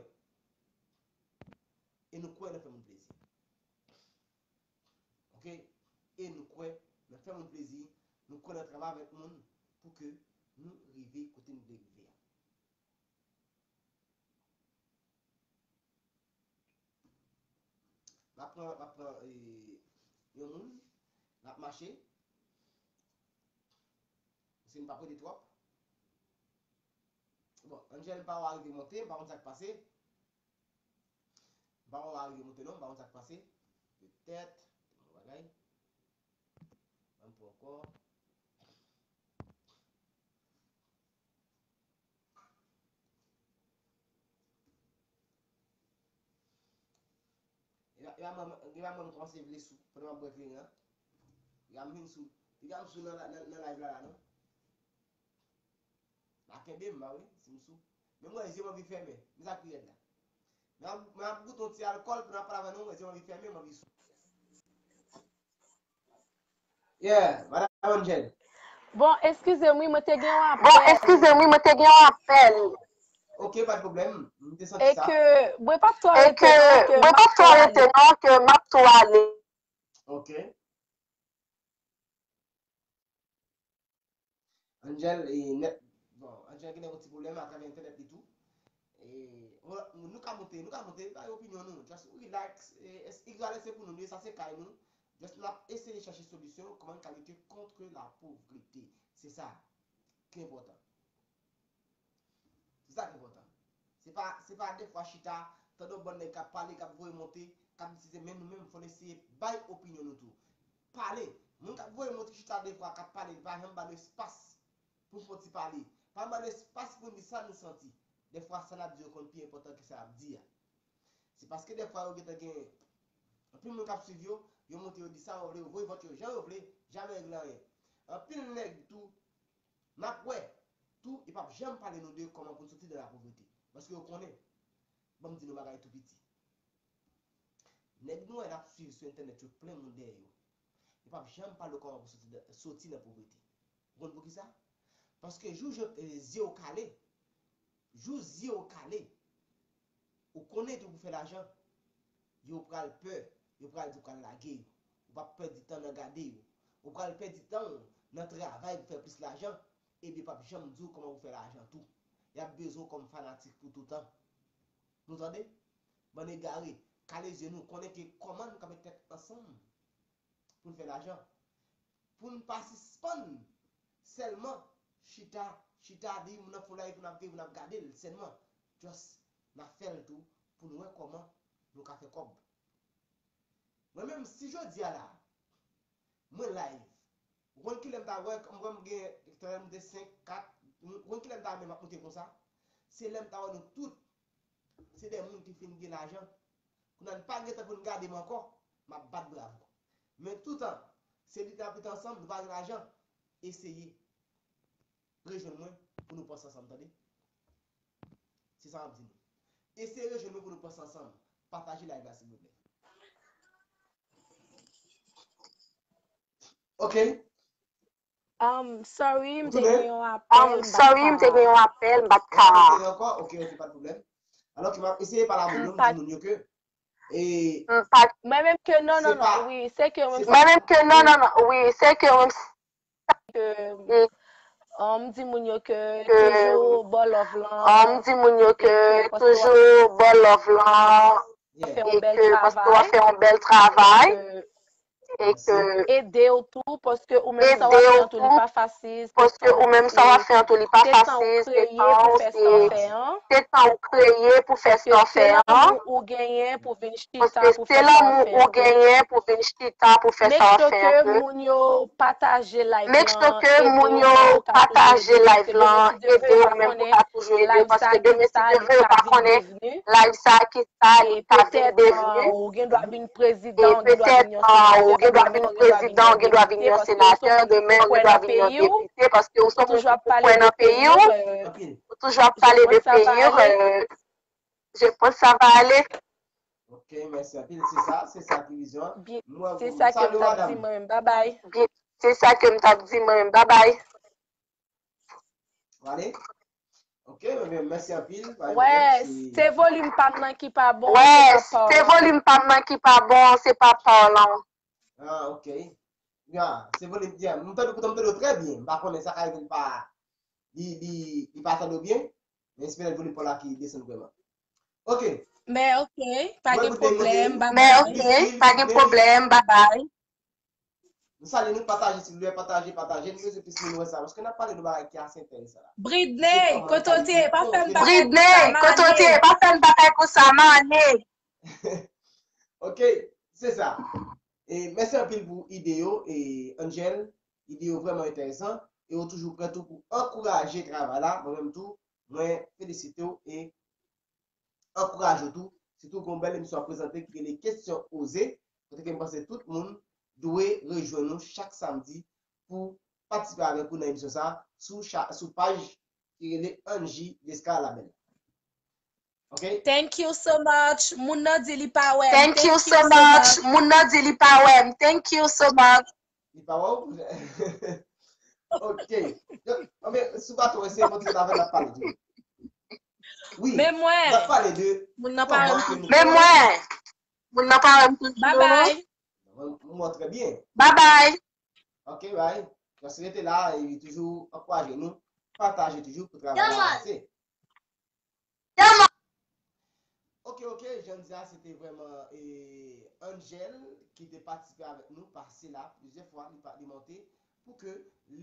E nou kwè nan fè moun plezi. Oke? E nou kwè nan fè moun plezi, nou kwè nan travay avèk moun pou ke nou rive kote nou vle rive a. M ap pran, m ap pran, e, yon moun, l ap mache. Paske m pa pote twòp. Bon, Angel, m pa wè arive monte, m pa konn sa k pase. M pa wè w arive monte non, m pa konn sa k pase. Petèt, yon bagay. Ann pran ankò. Epa, epa mwen, epa mwen m kòmanse vle sou pandan m ap bwè kleren an. Epa m vin sou, epa m sou nan, nan, nan live la, la non. La kenbe m, ba wi, si m sou. Men mwen, zye m anvi fèmen. Men sa k pi rèd la. Men ap, men ap goute yon ti alkòl, pandan ap pale avè nou, mwen, zye m anvi fèmen, m anvi sou. Yeah, Madam Angel. Bon, eskize m, wi, mwen te gen yon apèl. Bon, eskize m, wi, mwen te gen yon apèl. Ok, pa de pwoblèm. M te santi sa. E ke, mwen p ap twò rete non, ke m ap twò ale. E ke, mwen p ap twò rete non, ke m ap twò ale. Ok. Angel, e, nèt, bon, Angel gen yon ti pwoblèm atravè entènèt li tou. E, nou ka monte, nou ka monte, bay opinyon nou. Just relax. E, es- Izrayèl se pou nou, li, sa se kay nou. Just n ap eseye chache solisyon, kòman n ka lite contre la pauvreté. Se sa ki enpòtan. Se sa ki enpòtan. Se pa, se pa defwa chita, tande yon bann nèg k ap pale, k ap voye monte, k ap di se men nou menm, fò n eseye bay opinyon nou tou. Pale. Moun k ap voye monte chita defwa, k ap pale, li pa janm ba nou espas pou n fè ti pale. Pa ban nou espas pou n di sa nou santi. Defwa, sa n ap di yo konn pi enpòtan ke sa n ap di a. Se paske defwa yo gentan gen anpil moun k ap swiv yo, yo monte yo di sa yo vle, yo voye vòt yo jan yo vle, jamè regle anyen. Anpil nèg tou, n ap wè, tou, yo p ap janm pale nou de kòman pou n soti nan lapovrete. Paske yo konnen, ban m di nou bagay tou piti. Nèg nou wè n ap swiv sou entènèt yo plen moun dèyè yo. Yo p ap janm pale w kòman pou soti, soti nan povrete. Ou konn poukisa? Paske jou je- eh, zye w kale, jou zye w kale, ou konnen tou pou fè lajan, yo pral pè, yo pral di w pral lage yo. Ou p ap pèdi tan nan gade yo. Ou pral pèdi tan w nan travay pou fè plis lajan, epi yo p ap janm di w kòman pou fè lajan tou. Y ap bezwen w kòm fanatik pou toutan. Nou tande? Bann egare, kale zye nou, konnen ke kòman nou ka met tèt ansanm pou n fè lajan. Pou n pa sispann sèlman chita, chita di moun nan fè yon live, pou n ap viv, pou n ap gade l sèlman. Just, n ap fè l tou pou n wè kòman nou ka fè kòb. Mwen menm, si jodi a la, mwen live, ou konn kilè m ta wè, m wè m gen, talè m te senk, kat, ou konn kilè m ta wè m ap moute konsa? Se lè m ta wè nou tout se de moun ki fin gen lajan. Kounye a n pa gen tan pou n gade m ankò, m ap bat bravo. Men toutan, se lite n ap lite ansanm, nou pa gen lajan, eseye rejwenn mwen pou nou panse ansanm, tande? Se sa m ap di nou. Eseye rejwenn mwen pou nou panse ansanm. Pataje live la, silvouplè. Ok. Um, sorry, m te gen yon apèl, m pa t ka. Sorry, m te gen yon apèl, m pa t ka. Ou te gen ankò? Ok, ok, pa de pwoblèm. Alò ke m ap eseye pale a moun yo, m di moun yo ke, e, m pa t. Mwen menm ke non, non, non, wi, se ke mwen. Mwen menm ke non, non, non, wi, se ke mwen. Ke, um, m di moun yo ke toujou ba love lan. M di moun yo ke toujou ba love lan. E ke paske w ap fè yon bèl travay. E ke paske w ap fè yon bèl travay. E ke ede w tou, paske ou menm sa w ap fè an tou, li pa fasil, se tan w kreye pou fè sa w fè an. Se tan w kreye pou fè sa w fè an. Paske se lanmou ou genyen pou vin chita pou fè sa w fè an. Paske se lanmou ou genyen pou vin chita pou fè sa w fè an. Make sure ke moun yo pataje live lan, ede w pou w ka toujou ede, paske demen si Dye vle, yo pa konnen live sa ki sa li ka vin devni. Live sa ki sa li ka vin devni. E petèt, uh, ou gen dwa vin prezidan, ou gen dwa vin yon senatè demen, ou gen dwa vin yon senatè demen, ou gen dwa vin yon depite, paske ou se moun ki kwè nan peyi w, ou toujou ap pale de peyi w, euh, je pense ça va aller. Ok, mèsi anpil. Se sa, se sa ki vizyon an. Se sa ke m t ap di mwen menm. Babay. Se sa ke m t ap di mwen menm. Babay. Vale? Ok, ebyen, mèsi anpil. Wè, se volim pa m nan ki pa bon, se pa pa w lan. Wè, se volim pa m nan ki pa bon, se pa pa w lan. Ah, ok. Ya, se volim, ya, m tande, poutan m tande w trè byen. M pa konnen sa ka rive l pa, li, li, li pa tande w byen. Men se petèt volim pa w la ki desann vrèman. Ok. Men ok, pa gen pwoblèm, babay. Men ok, pa gen pwoblèm, babay. Nou salye nou, pataje silvouplè, pataje, pataje, nou bezwen plis moun wè sa, paske n ap pale de bagay ki ase enteresan la. Britney, kote w te ye? Pa fè m bagay konsa, Britney, kote w te ye? Pa fè m bagay konsa, m ale. Ok, se sa. E mèsi anpil pou ide yo, e Angel, ide yo vrèman enteresan, e yo toujou prè tou pou ankouraje travay la, mwen menm tou, mwen felisite w e ankouraje w tou. Sitou gen yon bèl emisyon ap prezante ki rele Kesyon Oze, kote ke m panse tout moun dwe rejwenn nou chak samdi pou patisipe avèk ou nan emisyon sa a sou cha-, sou paj ki rele Angie Descartes Labelle. Ok? Thank you so much. Moun nan di li pa wè m. Thank you so much. Moun nan di li pa wè m. Thank you so much. Li pa wè w? Ok. Donk, anben, sou baton, eseye montre l avè n ap pale de. Wi, men mwen, n ap pale de moun nan pa wè m toujou. Men mwen, moun nan pa wè m toujou. Babay. Mwen, mwen trè byen. Babay. Ok, bye. Just rete la, e toujou ankouraje nou, pataje toujou pou travay la avanse. Yeah, man. Ok, ok, jan n di a, se te vrèman e, Angel ki te patisipe avèk nou, pase la plizyè fwa, li, pa- li monte, pou ke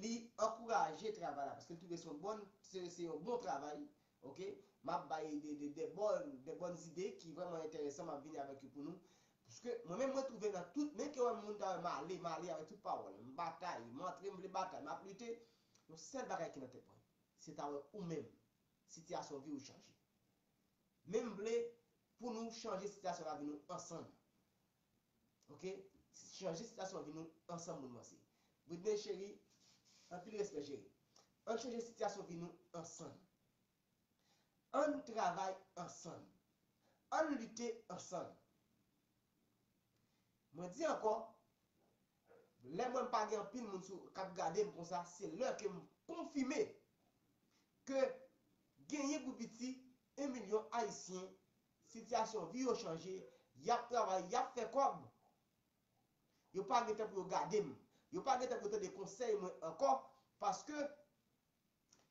li ankouraje travay la, paske li twouve se yon bon, se, se yon bon travay, ok? M ap bay de, de, de bòn, de bòn zide ki vrèman enteresan, m ap vini avèk yo pou nou. Paske mwen menm, mwen twouve nan tout, menm ke wè moun ta wè m ale, m ale avèk tout pawòl, m batay, m antre, m vle batay, m ap lite, yon sèl bagay ki nan tèt mwen, se ta wè ou menm, sitiyasyon vi w chanje. Men m vle pou nou chanje sitiyasyon lavi nou ansanm. Ok? Chanje sitiyasyon lavi nou ansanm, moun mwen se. Britney cheri, anpil respè cheri. Ann chanje sitiyasyon vi nou ansanm. Ann travay ansanm. Ann lite ansanm. Mwen di ankò, lè mwen m pa gen anpil moun sou k ap gade m konsa, se lè ke m konfime ke genyen pou piti en milyon Ayisyen, sitiyasyon vi yo chanje, y ap travay, y ap fè kòb. Yo pa gen tan pou yo gade m. Yo pa gen tan pou yo tande konsèy mwen ankò, paske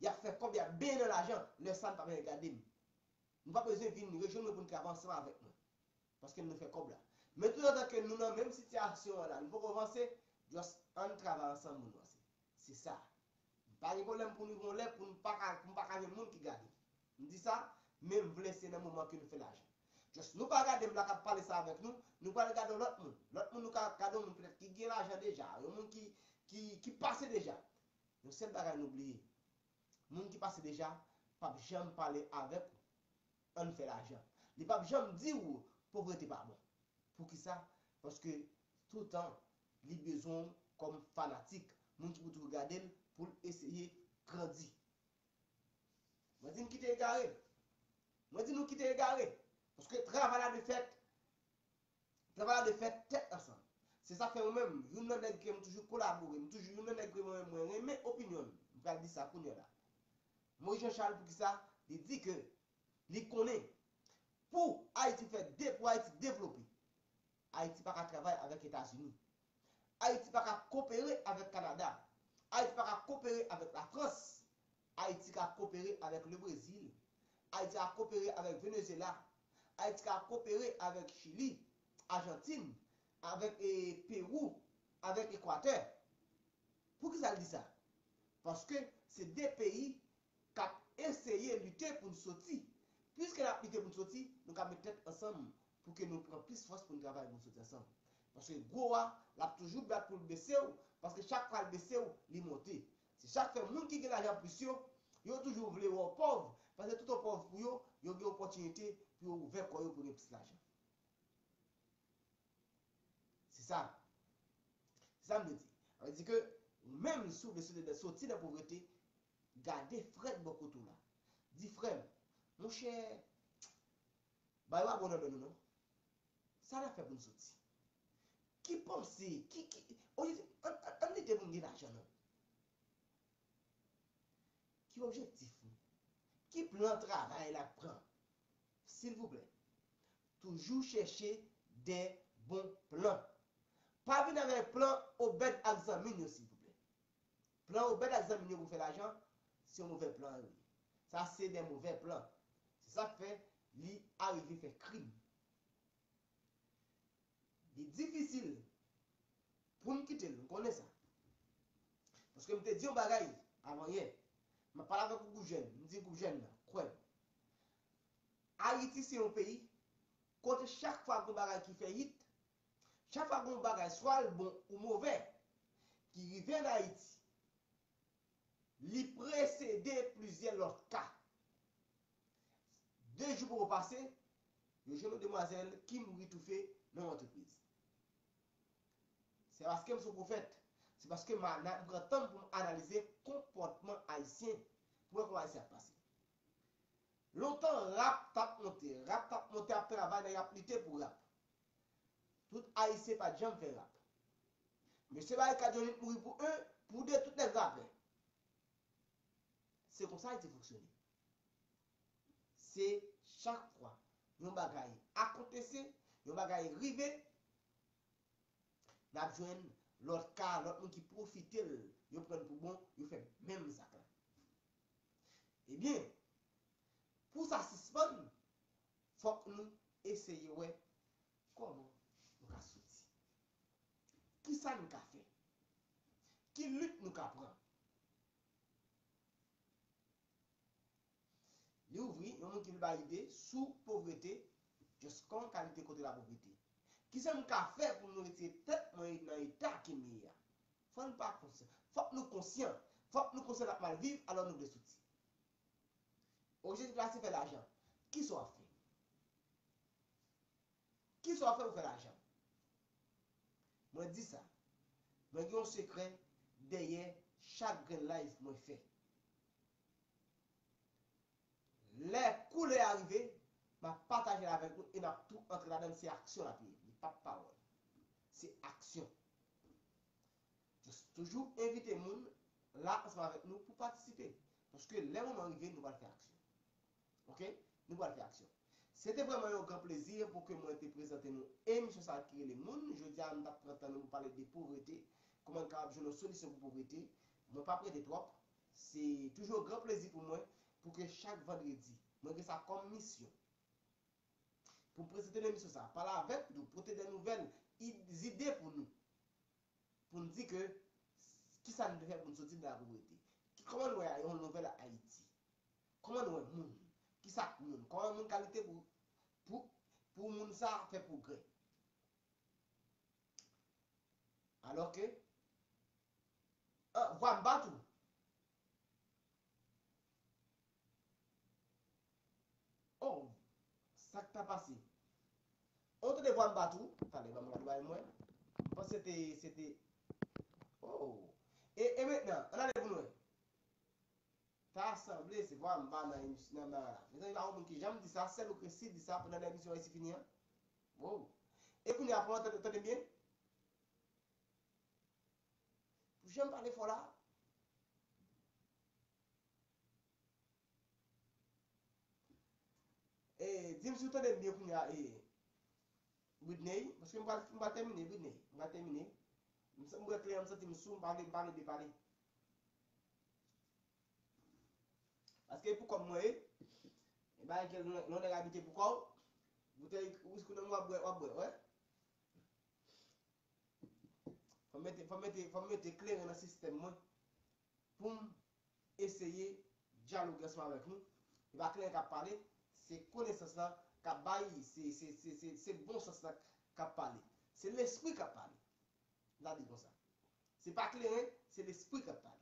y ap fè kòb, y ap benyen nan lajan. Lè sa, n pa bezwen gade m. Nou pa bezwen vin rejwenn mwen pou n travay ansanm avèk mwen. Paske nou fè kòb la. Men toutotan ke nou nan menm sitiyasyon an la, nou poko vanse, just ann travay ansanm, moun mwen se. Se sa. M pa gen pwoblèm pou nou yon lè, pou nou pa ka, pou m pa ka jwenn moun ki gade. M di sa, men m vle se nan moman ke nou fè lajan. Just nou pa gade m la k ap pale sa avèk nou, nou pral gade yon lòt moun. Lòt moun nou ka gade yon moun petèt ki gen lajan deja, yon moun ki, ki, ki pase deja. Yon sèl bagay nou bliye. Moun ki pase deja p ap janm pale avèk ou. Ann fè lajan. Li p ap janm di w povrete pa bon. Poukisa? Paske toutan li bezwen w kòm fanatik, moun ki pou toujou gade l pou l eseye grandi. Mwen di n kite egare. Mwen di nou kite egare. Paske travay la dwe fèt. Travay la dwe fèt tèt ansanm. Se sa k fè mwen menm, youn nan nèg ke m toujou kolabore, m toujou youn nan nèg ke mwen menm mwen renmen opinyon l. M pral di sa kounye a la. Moyiz Jan Chal, poukisa? Li di ke li konnen pou Ayiti fè de, pou Ayiti devlope, Ayiti pa ka travay avèk Etazini. Ayiti pa ka kopere avèk Kanada. Ayiti pa ka kopere avèk Lafrans. Ayiti ka kopere avèk le Brezil. Ayiti ka kopere avèk Venezyela. Ayiti ka kopere avèk Chili, Ajantin, avèk e, Pewou, avèk Ekwatè. Poukisa l di sa? Paske se de peyi k ap eseye lite pou n soti. Piske n ap lite pou n soti, nou ka met tèt ansanm pou ke nou pran plis fòs pou n travay pou n soti ansanm. Paske gwo a, l ap toujou bat pou l bese w, paske chak fwa l bese w, li monte. Se sa k fè moun ki gen lajan plis yo, yo toujou vle wè w pòv, paske tout w pòv pou yo, yo gen opòtinite pou yo ouvè kò yo pou gen plis lajan. Se sa. Se sa m vle di. Sa vle di ke ou menm, si w vle soti nan, soti nan povrete, gade frè k bò kote w la. Di, frè m, monchè, bagay yo pa bon nan men nou non. Sa n ap fè pou n soti? Ki panse, ki, ki, olye, ann, ann, ann lite pou n gen lajan non. Ki objektif ou? Ki plan travay l ap pran? Silvouplè, toujou chèche de bon plan. Pa vin avèk plan Obèd ak zanmi l yo, silvouplè. Plan Obèd ak zanmi l yo pou fè lajan, se yon movè plan yo ye. Sa se de movè plan. Se sa k fè li arive fè krim. Li difisil pou n kite l, nou konnen sa. Paske m te di yon bagay avan yè. M ap pale avèk yon gwoup jèn, m di gwoup jèn nan, kwè m. Ayiti se yon peyi kote chak fwa gen yon bagay ki fè hit, chak fwa gen yon bagay, swa l bon ou movè, ki rive ann Ayiti, li presede plizyè lòt ka. De jou poko pase, yo jwenn yon demwazèl ki mouri toufe nan yon antrepriz. Se paske m se yon pwofèt. Se paske m ana-, m pran tan m pou m analize konpòtman ayisyen, pou wè kòman ayisyen ap pase. Lontan, rap t ap monte, rap t ap monte, ap travay, nèg ap lite pou rap. Tout ayisyen pa t janm fè rap. Mesye Barikad Johnny t mouri pou en, pou de, tout nèg rapè. Se konsa Ayiti fonksyone. Se chak fwa yon bagay akontese, yon bagay rive, n ap jwenn lòt ka, lòt moun ki pwofite l, yo pran l pou bon, yo fè menm zak la. Ebyen, pou sa sispann, fòk nou eseye wè kòman nou ka soti. Kisa n ka fè? Ki lit nou ka pran? Li ouvri yon moun ki vle bay ide sou povrete, just kòm kalite kote lapovrete. Kisa m ka fè pou m retire tèt mwen nan eta ke m ye a? Fò n pa konsyan. Fòk nou konsyan. Fòk nou konsyan n ap mal viv, alò nou vle soti. Objektif la se fè lajan. Kisa w ap fè? Kisa w ap fè pou fè lajan? Mwen di sa. Mwen gen yon sekrè dèyè chak grenn live mwen fè. Lè koulè a rive, m ap pataje l avèk nou e n ap tou antre ladan l, se aksyon l ap ye. Li p ap pawòl. Se aksyon. Just toujou envite moun la ansanm avèk nou pou patisipe. Paske lè moman rive, nou pral fè aksyon. Oke? Nou pral fè aksyon. Se te vrèman yon gran plezi pou ke mwen te prezante nou emisyon sa a ki rele Moun. Jodi a, nou t ap pran tan nou pou pale de povrete, kòman n kapab jwenn yon solisyon pou povrete. Mwen p ap rete twòp. Se toujou yon gran plezi pou mwen pou ke chak vandredi, mwen gen sa kòm misyon. Pou m prezante nou emisyon sa a, pale avèk nou, pote de nouvèl, id-, zide pou nou. Pou n di ke, kisa n dwe fè pou n soti nan lapovrete? Ki, kòman n wè yon nouvèl Ayiti? Kòman n wè moun? Kisa k moun? Kòman moun kalite pou, pou, pou moun sa fè pwogrè? Alò ke, ah, vwa m ba tou. Oh, sa k ta pase? Ou tande vwa m ba tou? Talè, ban m gade bay mwen. M panse se te, se te, oh. E, e mentnan, ann ale pou nou wè. Ta sanble se vwa m ba nan emisyon nan, nan, mezanmi, pa yon moun ki janm di sa, sèl ou ki resi di sa pandan nan emisyon an, isi fini an. Wow. E kounye a, kòman, tande, tande m byen? Pou jan m pale fò la. E, di m si w tande m byen kounye a, e, Britney, paske m pral, m pral tèmine, Britney. M pral tèmine. M, m bwè kleren, m santi m sou, m pa vle, m pa vle depale. Paske pou kò m mwen ye, e bagay ke lè yon nèg abite pou kò w, boutèy wiski nan men w ap bwè, w ap bwè, wè. Fò m mete, fò m mete, fò m mete kleren nan sistèm mwen pou m eseye dyaloge ansanm avèk nou. E pa kleren k ap pale, se konesans lan k ap bay, se, se, se, se, se bon sans lan k ap pale. Se lespri k ap pale. M ta di l konsa. Se pa kleren, se lespri k ap pale.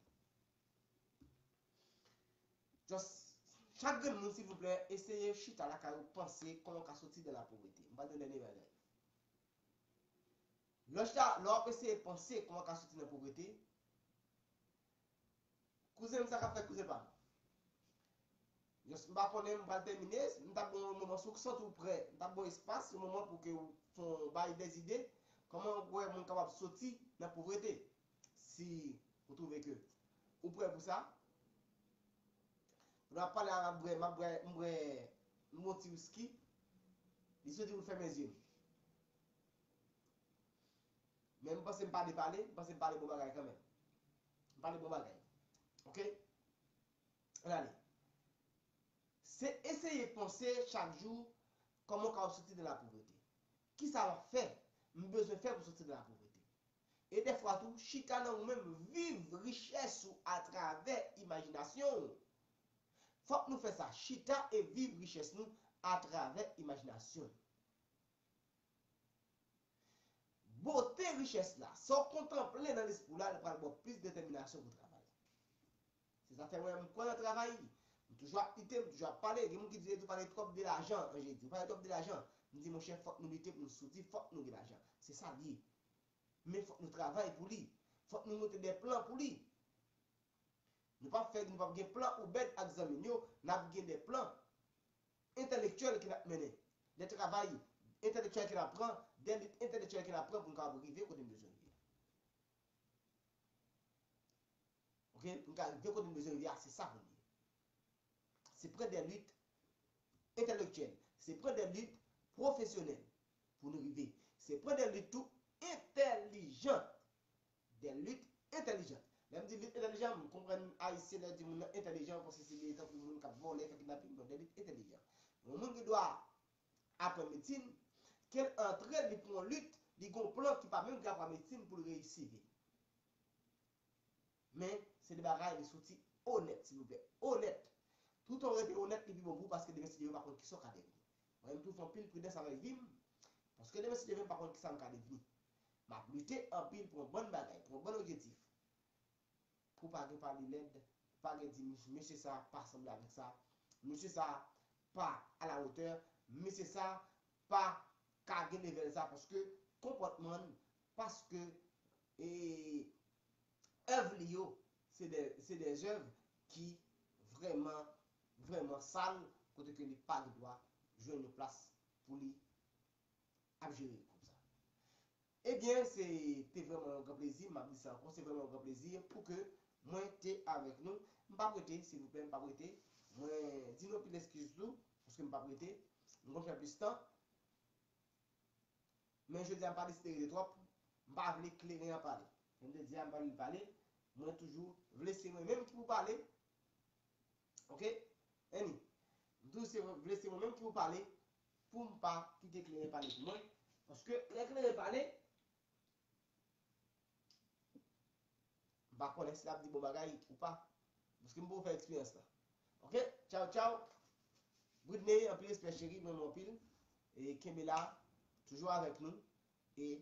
Just, chak grenn moun, silvouplè, eseye chita lakay ou, panse kòman w ka soti nan lapovrete. M pral di yon dènye bagay. Lè w chita, lè w ap eseye panse kòman w ka soti nan povrete, kouzen m, sa k ap fèt, kouzen pa m? Just, m pa konnen, m pral tèmine, m t ap ba w yon moman, si w santi w prè, m t ap ba w espas, yon moman pou ke w fè yon bay dèzide, kòman w wè moun kapab soti nan povrete, si ou twouve ke ou prè pou sa. Pandan w ap pale a, m ap bwè, m ap bwè, m bwè, m bwè yon ti wiski, li soti pou l fèmen zye m. Men m panse m pa depale, m panse m pale bon bagay kanmenm. M pale bon bagay. Oke? Ann ale. Se eseye panse chak jou kòman w ka soti nan lapovrete. Kisa w ap fè, m bezwen fè pou soti nan lapovrete? E dèfwa tou, chita nan ou menm, viv richès ou atravè imajinasyon w. Fòk nou fè sa, chita e viv richès nou atravè imajinasyon nou. Bote richès la, sa w kontanple nan lespri w la, li pral ba w plis detèminasyon pou travay. Se sa fè mwen, m kwè nan travay. M toujou ap lite, m toujou ap pale. Gen moun ki di, "Ou pale twòp de lajan," an je di. "Ou pale twòp de lajan." M di, "Monchè, fòk nou lite pou nou soti, fòk nou gen lajan." Se sa l ye. Men fòk nou travay pou li. Fòk nou monte de plan pou li. Nou p ap fè, nou p ap gen plan ou bèd ak zanmi n yo, n ap gen de plan entèlektyèl ke n ap mennen, de travay entèlektyèl ke n ap pran, de lit entèlektyèl ke n ap pran pou n kapab rive kote n bezwen rive a. Oke? Pou n ka rive kote n bezwen rive a, se sa pou n ye. Se pran de lit entèlektyèl, se pran de lit pwofesyonèl pou nou rive. Se pran de lit tou entèlijan. De lit entèlijan. Lè m di lit entèlijan, m konprann Ayisyen lè di moun nan entèlijan, paske se de tankou moun k ap vòlè, k ap kidnape, non, de lit entèlijan. Yon moun ki dwa apre medsin, ke l antre, li pran yon lit, li gen yon plan ki pa menm gen apre medsin pou l reyisi vi l. Men, se de bagay li soti onèt, silvouplè. Onèt. Toutan w rete onèt, li pi bon pou ou, paske demen, si Dye vle, w pa konn kisa w ka devni. Mwen menm tou, fè anpil pridans avèk vi m, paske demen, si Dye vle, m pa konn kisa m ka devni. M ap lite anpil pou yon bann bagay, pou yon bann objektif. Pou pa gen pale lèd, pou pa gen di, "Mesye sa pa sanble avèk sa, mesye sa pa à la hauteur, mesye sa pa ka gen level sa," paske konpòtman l, paske, e, èv li yo, se de, se de zèv ki vrèman, vrèman sal, kote ke li pa gen dwa jwenn yon plas pou li ap jere l konsa. Ebyen, se te vrèman yon gran plezi, m ap di sa ankò, se vrèman yon gran plezi pou ke mwen te avèk nou. M p ap rete, silvouplè, m p ap rete. Mwen di nou anpil eskiz tou, paske m p ap rete. M konn fè plis tan. Men jodi a, m pa deside rete twòp. M pa vle kleren an pale. Jan m te di a, m pa vle l pale. Mwen toujou vle se mwen menm ki pou pale. Ok? Annie, m toujou se, vle se mwen menm ki pou pale, pou m pa kite kleren pale pou mwen. Paske lè kleren pale, m pa konnen si l ap di bon bagay ou pa. Paske m poko fè eksperyans la. Ok? Tchaw, tchaw. Britney, anpil respè cheri, m renmen w anpil. E kenbe la, toujou avèk nou. E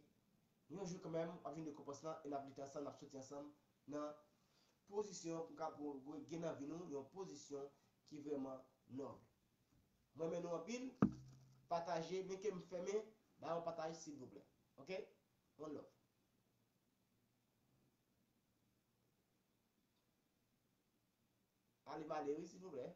yon jou kanmenm, w ap jwenn rekonpans lan, e n ap lite ansanm, n ap soti ansanm nan pozisyon pou n ka pou gen nan vi nou, yon pozisyon ki vrèman nòb. Mwen renmen nou anpil, pataje, men ke m fèmen, ba yon pataj silvouplè. Ok? One love. Ale, m ale wi, silvouplè.